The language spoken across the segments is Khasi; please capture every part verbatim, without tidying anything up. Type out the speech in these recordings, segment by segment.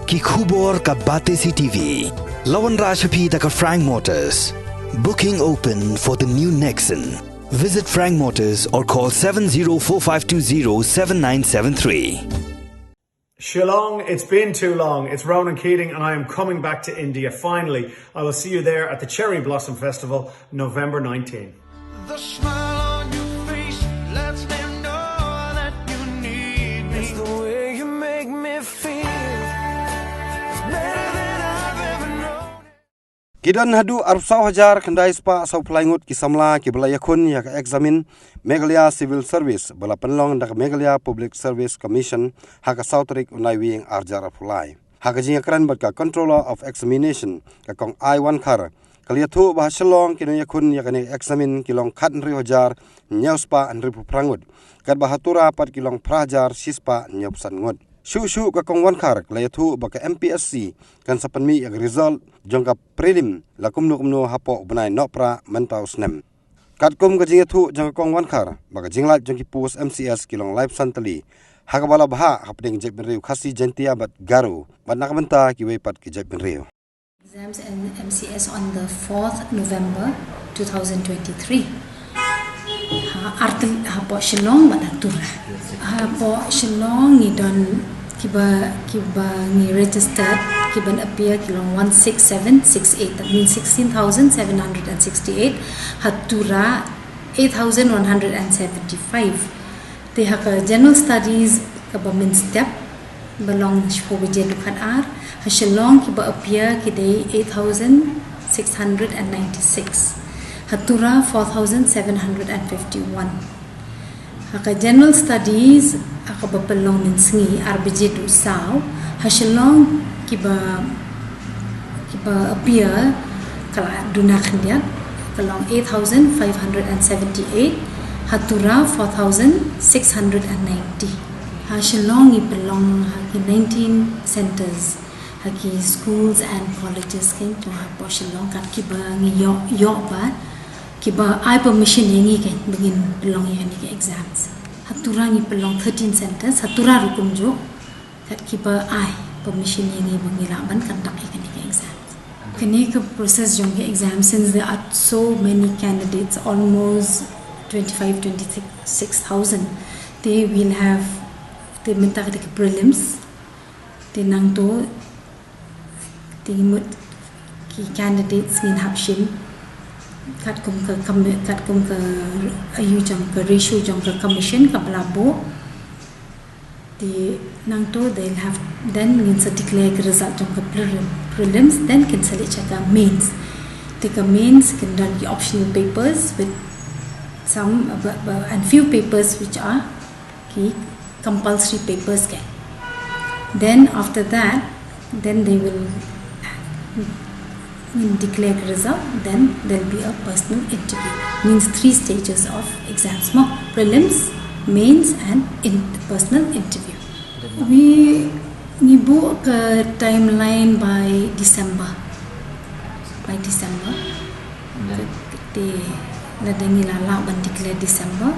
Ki khubor ka Batesi TV. La wanrah sha phi da ka Frank Motors. Booking open for the new Nexon. Visit Frank Motors or call seven zero four five two zero seven nine seven three. Shillong, it's been too long. It's Ronan Keating, and I am coming back to India finally. I will see you there at the Cherry Blossom Festival, November nineteenth. The smile on your face lets me know that you need me. It's the way you make me feel. It's better than I've ever known. Ki don haduh arphew saw hajar khyndai spah saw phew lai ngut ki samla kiba la ïakhun ïa ka eksamin Meghalaya Civil Service ba la pynlong da ka Meghalaya Public Service Commission ha ka saw tarik u Naiwieng ar hajar arphew lai. Ha ka jingïakren bad ka Controller of Examination, ka Kong I Wankhar, ka la ïathuh ba ha Shillong ki nongïakhun ïa kane ka eksamin ki long khathynriew hajar hynñiew spah hynriewphew phra ngut, katba ha Tura pat ki long phra hajar shispah hynñiewphew san ngut. Shuh shuh ka Kong Wankhar ka la ïathuh ba ka M P S C kan sa pynmih ïa ka result jong ka prelim la kumno kumno hapoh u bnai Nohprah mynta u snem. Katkum ka jingïathuh jong ka Kong Wankhar ba ka jinglait jong ki post M C S ki long laiphew san tylli, ha kaba la bhah hapdeng jaitbynriew Khasi, Jaintia bad Garo, bad na ka bynta kiwei pat ki jaitbynriew. Exams and M C S on the fourth November two thousand twenty-three. Ha artel hapoh Shillong bad ha Tura. Hapoh Shillong ngi don kiba, kiba ngi registered, kiban appear ki long one six seven six eight. That means sixteen thousand seven hundred and sixty-eight. Ha Tura eight thousand one hundred and seventy-five. Te ha ka General Studies kaba mynstep ba long shiphew baje dkhot ar, ha Shillong kiba appear ki dei eight thousand six hundred and ninety-six. Ha Tura four thousand seven hundred and fifty-one. Ha ka General Studies ha kaba pynlong mynsngi ar baje dkhot saw, ha Shillong kiba, kiba appear ka la duna khyndiat, ka long eight thousand five hundred and seventy-eight, ha Tura four thousand six hundred and ninety. Ha Shillong ngi pynlong ha ki nineteen centres, ha ki schools and colleges kein jong hapoh Shillong, kat kiba ngi ïoh, ïoh ba kiba ai permission ïa ngi kein ba ngin pynlong ïa kine ki exams. Ha Tura ngi pynlong thirteen centres, ha Tura ruh kumjuh, kat kiba ai permission ïa ngi ba ngi lah ban conduct ïa kine ki exams. Kane ka process jong ki exam, since there are so many candidates, almost twenty-five, twenty-six thousand, te we'll have, te mynta ka dei ka prelims, te nangta te ngi mut ki candidates ngin hap shim katkum ka com-, katkum ka, ïa u jong ka ratio jong ka commission kaba la buh. Te nangta they'll have, then ngin sa declare ka result jong ka prelim, prelims, then kin sa leit sha ka mains. Te ka mains kin don ki optional papers with some, uh, bu-, bu-, and few papers which are ki compulsory papers kein. Then after that, then they will declare the result, then there'll be a personal interview. Means three stages of exams mo, prelims, mains and in personal interview. We, ngi buh ka timeline by December. By December. Te lada ngi la lah ban declare December,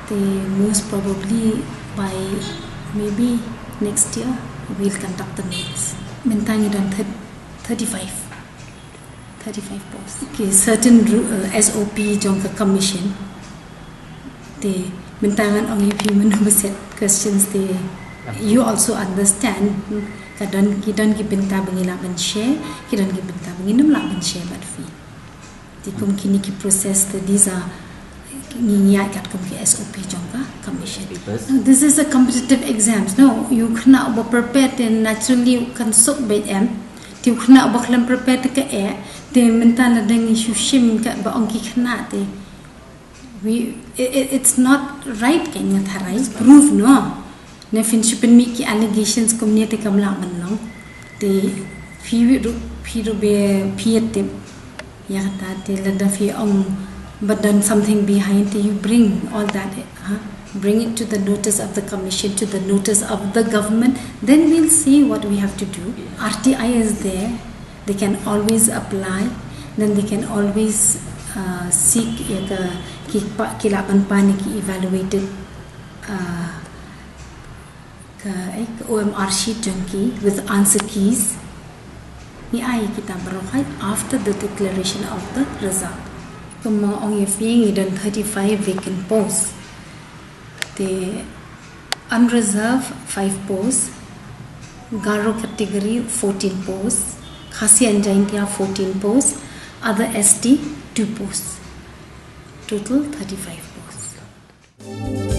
te most probably by maybe next year we'll conduct the mains. Mynta ngi don thir-, thirty-five. Thirty-five posts. Okay, certain ru-, uh, S O P jong ka commission. Te mynta ngan ong ïa phi mynno ba set questions te you also understand. Ka don, ki don ki bynta ba ngi lah ban share, ki don ki bynta ba ngin ym lah ban share bad phi. Te kum kine ki process te these are, ngi ïa katkum ki S O P jong ka commission. Papers. No, this is a competitive exams. No, u khynnah uba prepare te naturally u kan suk bad em. Te u khynnah uba khlem prepare te ka eh. Te mynta lada ngi shu shim ka ba ong ki khynnah te. We, i-, i-, it's not right, ka ngi tharai. Proof, no. Ne phin shu pynmih ki allegations kumne te kam lah ban long. Te phi ruh, phi ruh ba phi ïa tip ïa kata, te lada phi ong ba don something behind, te you bring all that, huh? Bring it to the notice of the commission, to the notice of the government. Then we'll see what we have to do. R T I is there. They can always apply. Then they can always, uh, seek ïa ka, ki pa-, ki lah ban pan ïa ki evaluated, uh, Uh, ek O M R sheet jong ki with answer keys. Ngi ai kita baroh hai after the declaration of the result. Kumba ong ïa phi ngi don thirty-five vacant posts. Te unreserved five posts, Garo category fourteen posts, Khasi and Jaintia fourteen posts, other S T two posts. Total thirty-five posts.